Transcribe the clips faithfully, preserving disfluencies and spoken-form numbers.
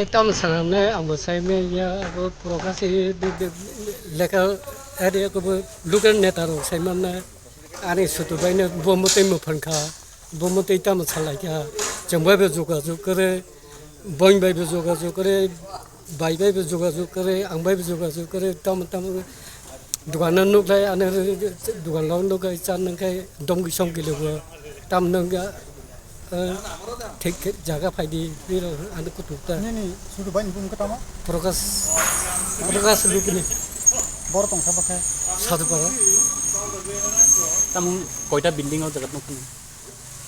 Tamo sanamne ang bo sai me ya, abo Prakash de, de, local area ko bo local neta rok sai manna. Ani sutu bai no bo mutui muphan kha, bo mutui tamo salai kha. Chwng bai bo jogajog kwrwi, boin bai bo jogajog kwrwi, bai bai bo jogajog kwrwi, ang bai bo jogajog kwrwi, tamo tamo Dugan no nuk lai, ano dugan lo nuk lai, chan nang khai, dom ki song ki logo, tam nang ga, eh, thik thik jaga phai di, ni ro, ano kutuk ta. Nini sudu bai ni bung ketama? Prakash, Prakash Lukni. Bor tong sabo khe? Sadu paro. Tam koita building o jaga nukni?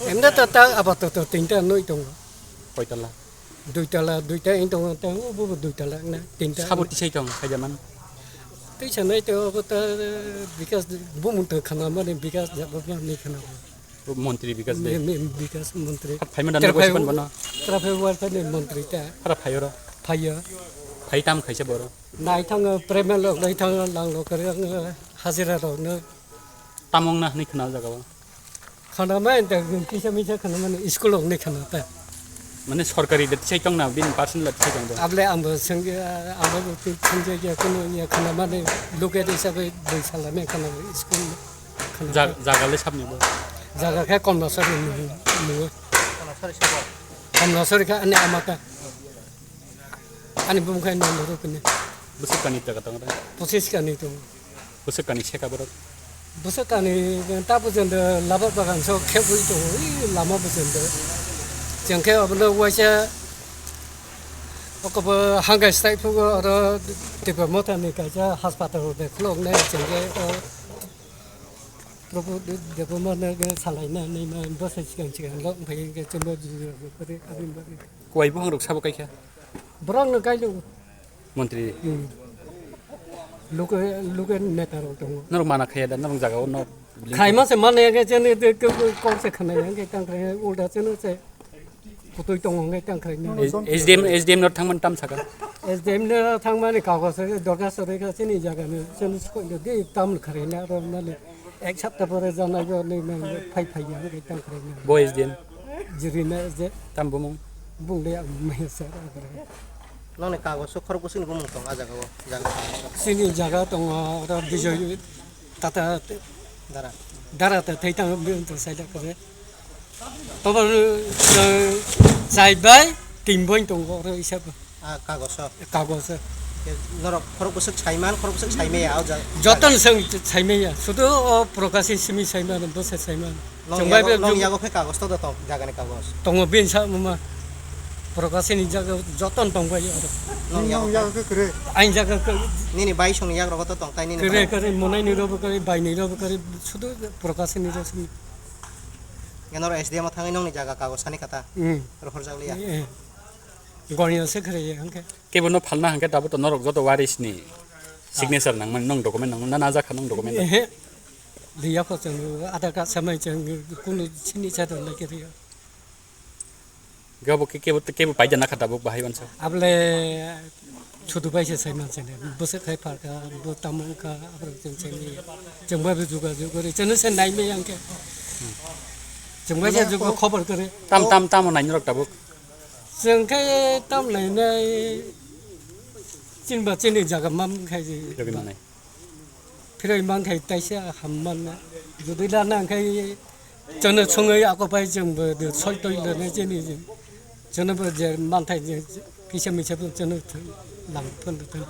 Emda ta, ta apato to tinta noi tongo. Koitala? Duitala, duita wng tongo, tei o bo duitala wngna, tinta. Sabo tisai tong, kaijaman? Tei sanai tei obo ta, eh, Bikas, bumung tong khana mani Bikas jabo mani khana. O montri Bikas de? Mi, mi, Bikas montri. Hat phaima dan Terpai, bosi pan bono? Terpai wal pani montri ta. Hara phayo ro? Phayo. Phai tam khaisa boro? Nai thango, Premal rok nai thango, lang rok kare ang hajira rok no. Tamong na hwnwi khna o jaga o? Khana ma enta kisa misa khana mani school rok ni khana ta. Mane sorkari da tisai tong na, bini personal da tisai tong do? Able ang bo sengge, ang bo twi sengge ya kuno ya khana mani local hisabe dui sala me khana school khana. Ja-, jaga le sabni bo? Jaga khe Komlasori ni, ni. Komlasori khe ani amata. Ani bumung khai nang rupini. Bwswk kani jaga tong da? Pochis kani tong. Bwswk kani seka borok? Bwswk kani ta pujanda labar bagan so khebwi tongo, i lama pujanda. Chengkhe abono waisa okobo hangkai style phugo oro Tipra Motha ni kaisa hospital de khulok nai chengkhe o Prabhu Debbarma na salai na nai ma bwsai sikang sikang lok phai khe chengba jujura kore abin bari. Kuwai buphang rok sabo kaikha? Borok no kailo. Montri. Hmm. Luke, luke neta rok tongo. Norok mana khaya da, norok jaga o nok. Khaima se mana ya ke chene de ke, ke, kok se khana ya ke tang kre ulta chene se. Kutui tongo ngai tang kre ni. S-, S D M, S D M no thangman tam saka. S D M no thangmani kagos se dorkar se de ka chini jaga no chene skoi de tam kre na ro na le. Ek sapta pore janai bo nai nai phai phai ya ngai tang kre ni. Bo S D M. Jiri na je. Tam bumung. Bung de ang mai sa. Nokni kagoso khorok bwswkni bumung tong a jaga o, jaga. Chini jaga tongo, oro Bijoy Tata Dara. Dara ta thai tang bini to sai da kore. Tobo, eh, chai bai tin boi tongo oro isab. A kagoso. Kagoso. Ke norok khorok bwswk saiman, khorok bwswk saimaya o jaga. Joton seng saimaya. Sudu o Prakash simi saiman, bwsa saiman. Nong Chwng bai yago, be nong jung- yago khe kagos to da tong, jagani kagos. Tongo bin sa mama. Prokasini jaga joton tong bai oro. Nong yago khe? Ain jaga khe. Nini bai song yak rogo to tong tai nini. Kere bai. Kere monai ni robo kere bai ni robo kere sudu prokasini rogo sini. Yanor S D M o thangwi nongni jaga kagos sani kata. Hmm. Rohor jak liya. Eh, eh. Goniya se kere ye hangke. Kebo no phalna hangke tabuk to norok joto waris ni signature nangmani, nong document nangmani, na najak kha nong document? Ehe. Liya ko chwng Aadhaar card samai chwng kunu sini cha don lai kiri. Gabo ke kebo, kebo paida nakha tabuk bahai bansa. Able chudu bai se sai man se ne. Bwswk khai pharka, bo tamung kha, abrok chwng chwng ni. Chwng bai bo juga juga ri, chwng se nai me yang ke. Chwng bai se juga khobor kare. Tam, tam, tam nai norok tabuk. Chwng khe tam lainai chinba chini jaga mam khai je. Jogi manai. Phiroi man khai taisa ham man na. Jodi da nang khai chwngno songwi ako pai chwngbo de soi toi le nai chini je. Chwngno bo je man thai je kisa misa bo chwngno lang thon thon.